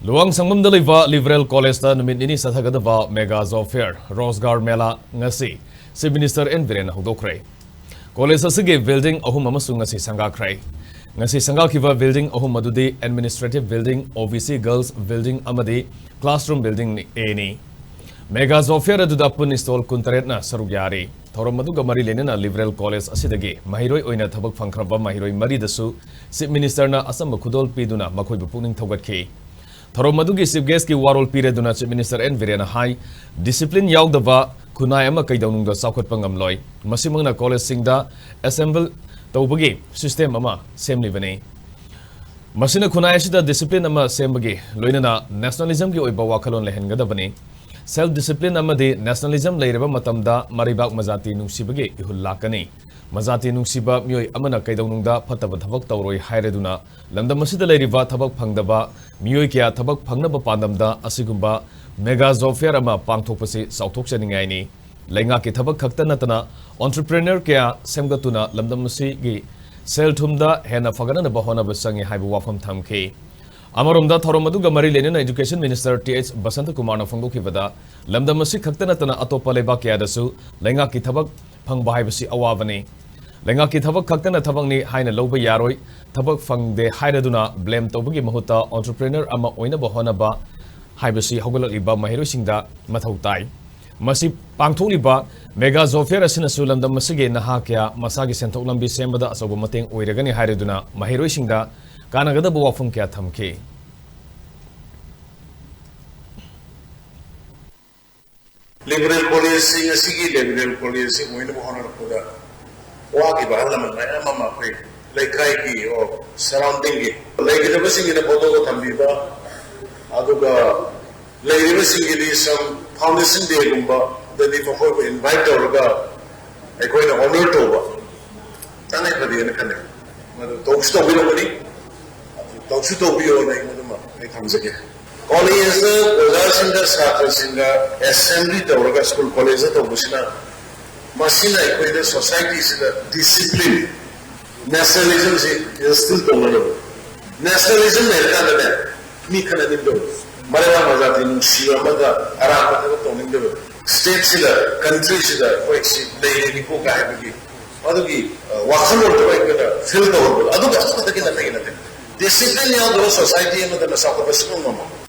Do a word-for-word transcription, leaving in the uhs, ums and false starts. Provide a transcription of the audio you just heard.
ꯂꯨꯋꯥꯡꯁꯪꯕꯝꯗ ꯂꯩꯕ ꯂꯤꯕꯔꯦꯜ ꯀꯣꯂꯦꯖꯇ ꯅꯨꯃꯤꯠ ꯅꯤꯅꯤ ꯆꯠꯊꯒꯗꯕ ꯃꯦꯒꯥ ꯖꯣꯕ ꯐꯦꯌꯔ, ꯔꯣꯖꯒꯥꯔ ꯃꯦꯂꯥ, ꯉꯁꯤ ꯆꯤꯐ ꯃꯤꯅꯤꯁꯇꯔ ꯑꯦꯟ ꯕꯤꯔꯦꯟꯅ ꯍꯧꯗꯣꯛꯈ꯭ꯔꯦ꯫ ꯀꯣꯂꯦꯖ ꯑꯁꯤꯒꯤ ꯕꯤꯜꯗꯤꯡ ꯑꯍꯨꯝ ꯑꯃꯁꯨ ꯉꯁꯤ ꯁꯪꯒꯥꯈ꯭ꯔꯦ꯫ ꯉꯁꯤ ꯁꯪꯒꯥꯈꯤꯕ ꯕꯤꯜꯗꯤꯡ ꯑꯍꯨꯝ ꯑꯗꯨꯗꯤ ꯑꯦꯗꯃꯤꯅꯤꯁꯇ꯭ꯔꯦꯇꯤꯚ ꯕꯤꯜꯗꯤꯡ, ꯑꯣ ꯕꯤ ꯁꯤ ꯒꯔꯜꯁ ꯕꯤꯜꯗꯤꯡ ꯑꯃꯗꯤ ꯀ꯭ꯂꯥꯁꯔꯨꯝ ꯕꯤꯜꯗꯤꯡ ꯑꯦꯅꯤ꯫ ꯃꯦꯒꯥ ꯖꯣꯕ ꯐꯦꯌꯔ ꯑꯗꯨꯗ ꯄꯨꯟꯅ ꯁ꯭ꯇꯣꯜ ꯀꯨꯟꯇꯔꯦꯠꯅ ꯁꯔꯨꯛ ꯌꯥꯔꯤ꯫ ꯊꯧꯔꯝ ꯑꯗꯨꯒ ꯃꯔꯤ ꯂꯩꯅꯅ ꯂꯤꯕꯔꯦꯜ ꯀꯣꯂꯦꯖ ꯑꯁꯤꯗꯒꯤ ꯃꯍꯩꯔꯣꯏ ꯑꯣꯏꯅ ꯊꯕꯛ ꯐꯪꯈ꯭ꯔꯕ ꯃꯍꯩꯔꯣꯏ ꯃꯔꯤꯗꯁꯨ ꯆꯤꯐ ꯃꯤꯅꯤꯁꯇꯔꯅ ꯑꯆꯝꯕ ꯈꯨꯗꯣꯜ ꯄꯤꯗꯨꯅ ꯃꯈꯣꯏꯕꯨ ꯄꯨꯛꯅꯤꯡ ꯊꯧꯒꯠꯈꯤ꯫ ꯊꯧꯔꯝ ꯑꯗꯨꯒꯤ ꯆꯤꯐ ꯒꯦꯁꯀꯤ ꯋꯥꯔꯣꯜ ꯄꯤꯔꯗꯨꯅ ꯆꯤꯐ ꯃꯤꯅꯤꯁꯇꯔ ꯑꯦꯟ ꯕꯤꯔꯦꯟꯅ ꯍꯥꯏ, ꯗꯤꯁꯤꯄ꯭ꯂꯤꯟ ꯌꯥꯎꯗꯕ ꯈꯨꯟꯅꯥꯏ ꯑꯃ ꯀꯩꯗꯧꯅꯨꯡꯗ ꯆꯥꯎꯈꯠꯄ ꯉꯝꯂꯣꯏ꯫ ꯃꯁꯤꯃꯛꯅ ꯀꯣꯂꯦꯖꯁꯤꯡꯗ ꯑꯦꯁꯦꯝꯕꯜ ꯇꯧꯕꯒꯤ ꯁꯤꯁꯇꯦꯝ ꯑꯃ ꯁꯦꯝꯂꯤꯕꯅꯤ꯫ ꯃꯁꯤꯅ ꯈꯨꯟꯅꯥꯏ ꯑꯁꯤꯗ ꯗꯤꯁꯤꯄ꯭ꯂꯤꯟ ꯑꯃ ꯁꯦꯝꯕꯒꯤ ꯂꯣꯏꯅꯅ ꯅꯦꯁꯅꯦꯂꯤꯖꯝꯒꯤ ꯑꯣꯏꯕ ꯋꯥꯈꯜꯂꯣꯟ ꯂꯩꯍꯟꯒꯗꯕꯅꯤ꯫ ꯁꯦꯜꯐ ꯗꯤꯁꯤꯄ꯭ꯂꯤꯟ ꯑꯃꯗꯤ ꯅꯦꯁꯅꯦꯂꯤꯖꯝ ꯂꯩꯔꯕ ꯃꯇꯝꯗ ꯃꯔꯩꯕꯥꯛ ꯃꯖꯥꯇꯤ ꯅꯨꯡꯁꯤꯕꯒꯤ ꯏꯍꯨꯜ ꯂꯥꯛꯀꯅꯤ꯫ ꯃꯖꯥꯇꯤ ꯅꯨꯡꯁꯤꯕ ꯃꯤꯑꯣꯏ ꯑꯃꯅ ꯀꯩꯗꯧꯅꯨꯡꯗ ꯐꯠꯇꯕ ꯊꯕꯛ ꯇꯧꯔꯣꯏ ꯍꯥꯏꯔꯗꯨꯅ ꯂꯝꯗꯝ ꯑꯁꯤꯗ ꯂꯩꯔꯤꯕ ꯊꯕꯛ ꯐꯪꯗꯕ ꯃꯤꯑꯣꯏ ꯀꯌꯥ ꯊꯕꯛ ꯐꯪꯅꯕ ꯄꯥꯟꯗꯝꯗ ꯑꯁꯤꯒꯨꯝꯕ ꯃꯦꯒꯥ ꯖꯣꯕ ꯐꯦꯌꯔ ꯑꯃ ꯄꯥꯡꯊꯣꯛꯄꯁꯤ ꯆꯥꯎꯊꯣꯛꯆꯅꯤꯡꯉꯥꯏꯅꯤ꯫ ꯂꯩꯉꯥꯛꯀꯤ ꯊꯕꯛ ꯈꯛꯇ ꯅꯠꯇꯅ entrepreneur ꯀꯌꯥ ꯁꯦꯝꯒꯠꯇꯨꯅ ꯂꯝꯗꯝ ꯑꯁꯤꯒꯤ ꯁꯦꯜ ꯊꯨꯝꯗ ꯍꯦꯟꯅ ꯐꯒꯠꯅꯅꯕ ꯍꯣꯠꯅꯕ ꯆꯪꯏ ꯍꯥꯏꯕ ꯋꯥꯐꯝ ꯊꯝꯈꯤ꯫ ꯑꯃꯔꯣꯝꯗ ꯊꯧꯔꯝ ꯑꯗꯨꯒ ꯃꯔꯤ ꯂꯩꯅꯅ ꯏꯗꯨꯀꯦꯁꯟ ꯃꯤꯅꯤꯁꯇꯔ ꯇꯤ ꯑꯩꯆ ꯕꯁꯟꯇꯀꯨꯃꯥꯔꯅ ꯐꯣꯡꯗꯣꯛꯈꯤꯕꯗ, ꯂꯝꯗꯝ ꯑꯁꯤ ꯈꯛꯇ ꯅꯠꯇꯅ ꯑꯇꯣꯞꯄ ꯂꯩꯕꯥꯛ ꯀꯌꯥꯗꯁꯨ ꯂꯩꯉꯥꯛꯀꯤ ꯊꯕꯛ ꯐꯪꯕ ꯍꯥꯏꯕꯁꯤ ꯑꯋꯥꯕꯅꯤ꯫ ꯂꯩꯉꯥꯛꯀꯤ ꯊꯕꯛ ꯈꯛꯇꯅ ꯊꯕꯛꯅꯤ ꯍꯥꯏꯅ ꯂꯧꯕ ꯌꯥꯔꯣꯏ꯫ ꯊꯕꯛ ꯐꯪꯗꯦ ꯍꯥꯏꯔꯗꯨꯅ ꯕ꯭ꯂꯦꯝ ꯇꯧꯕꯒꯤ ꯃꯍꯨꯠꯇ entrepreneur ꯑꯃ ꯑꯣꯏꯅꯕ ꯍꯣꯠꯅꯕ ꯍꯥꯏꯕꯁꯤ ꯍꯧꯒꯠꯂꯛꯂꯤꯕ ꯃꯍꯩꯔꯣꯏꯁꯤꯡꯗ ꯃꯊꯧ ꯇꯥꯏ꯫ ꯃꯁꯤ ꯄꯥꯡꯊꯣꯛꯂꯤꯕ ꯃꯦꯒꯥ ꯖꯣꯕ ꯐꯦꯌꯔ ꯑꯁꯤꯅꯁꯨ ꯂꯝꯗꯝ ꯑꯁꯤꯒꯤ ꯅꯍꯥ ꯀꯌꯥ ꯃꯁꯥꯒꯤ ꯁꯦꯟꯊꯣꯛ ꯂꯝꯕꯤ ꯁꯦꯝꯕꯗ ꯑꯆꯧꯕ ꯃꯇꯦꯡ ꯑꯣꯏꯔꯒꯅꯤ ꯍꯥꯏꯔꯗꯨꯅ ꯃꯍꯩꯔꯣꯏꯁꯤꯡꯗ ꯀꯥꯟꯅꯒꯗꯕ ꯋꯥꯐꯝ ꯀꯌꯥ ꯊꯝꯈꯤ꯫ ꯂꯤꯕꯔꯦꯜ ꯀꯣꯂꯦꯖꯁꯤ, ꯉꯁꯤꯒꯤ ꯂꯤꯕꯔꯦꯜ ꯀꯣꯂꯦꯖꯁꯤ ꯑꯣꯏꯅꯕ ꯍꯣꯠꯅꯔꯛꯄꯗ ꯋꯥꯈꯤꯕ ꯑꯍꯜ ꯂꯃꯟ ꯃꯌꯥꯝ ꯑꯃ ꯑꯩꯈꯣꯏ ꯂꯩꯀꯥꯏꯒꯤ ꯑꯣꯔ ꯁꯔꯥꯎꯟꯗꯤꯡꯒꯤ ꯂꯩꯒꯗꯕꯁꯤꯡꯒꯤꯅ ꯐꯣꯇꯣꯒ ꯊꯝꯕꯤꯕ, ꯑꯗꯨꯒ ꯂꯩꯔꯤꯕꯁꯤꯡꯒꯤꯗꯤ ꯁꯝ ꯐꯥꯎꯟꯗꯦꯁꯟ ꯗꯦꯒꯨꯝꯕꯗꯗꯤ ꯃꯈꯣꯏꯕꯨ ꯏꯟꯚꯥꯏꯠ ꯇꯧꯔꯒ ꯑꯩꯈꯣꯏꯅ ꯑꯣꯅꯔ ꯇꯧꯕ ꯇꯉꯥꯏ ꯐꯗꯦꯅ ꯈꯜꯂꯦ꯫ ꯃꯗꯨ ꯇꯧꯁꯨ ꯇꯧꯕꯤꯔꯝꯒꯅꯤ, ꯑꯗꯨ ꯇꯧꯁꯨ ꯇꯧꯕꯤꯌꯣꯅ ꯑꯩꯉꯣꯟꯗ ꯑꯃ ꯑꯩ ꯊꯝꯖꯒꯦ꯫ ꯀꯣꯂꯦꯖꯇ ꯑꯣꯖꯥꯁꯤꯡꯒ ꯁꯥꯇ꯭ꯔꯁꯤꯡꯒ ꯑꯦꯁꯦꯝꯕ꯭ꯂꯤ ꯇꯧꯔꯒ ꯁ꯭ꯀꯨꯜ ꯀꯣꯂꯦꯖꯇ ꯇꯧꯕꯁꯤꯅ, ꯃꯁꯤꯅ ꯑꯩꯈꯣꯏꯗ ꯁꯣꯁꯥꯏꯇꯤꯁꯤꯗ ꯗꯤꯁꯤꯄ꯭ꯂꯤꯟ, ꯅꯦꯁꯅꯦꯂꯤꯖꯝꯁꯤ ꯏꯟꯁꯇꯤꯜ ꯇꯧꯅꯅꯕ꯫ ꯅꯦꯁꯅꯦꯂꯤꯖꯝ ꯂꯩꯔꯀꯥꯟꯗꯅꯦ, ꯃꯤ ꯈꯠꯅꯅꯤꯡꯗꯕ, ꯃꯔꯩꯕꯥꯛ ꯃꯖꯥꯇꯤ ꯅꯨꯡꯁꯤꯕ ꯑꯃꯗ ꯑꯔꯥꯟꯕ ꯊꯕꯛ ꯇꯧꯅꯤꯡꯗꯕ, ꯁ꯭ꯇꯦꯠꯁꯤꯗ, ꯀꯟꯇ꯭ꯔꯤꯁꯤꯗ ꯑꯩꯈꯣꯏ ꯁꯤ ꯂꯩꯔꯦꯅꯤꯀꯣ ꯀꯥꯏ ꯍꯥꯏꯕꯒꯤ ꯃꯗꯨꯒꯤ, ꯑ, ꯋꯥꯈꯜꯂꯣꯟꯗꯣ ꯑꯩꯈꯣꯏꯅ ꯐꯤꯜ ꯇꯧꯍꯟꯕꯗꯣ, ꯑꯗꯨꯒ ꯑꯗꯨ ꯈꯛꯇꯒꯤ ꯅꯠꯇꯒꯤ ꯅꯠꯇꯦ꯫ ꯗꯤꯁꯤꯄ꯭ꯂꯤꯟ ꯌꯥꯎꯗꯕ ꯁꯣꯁꯥꯏꯇꯤ ꯑꯃꯗꯅ ꯆꯥꯎꯈꯠꯄ ꯁꯨꯡꯉꯝ ꯉꯝꯃꯣꯏ꯫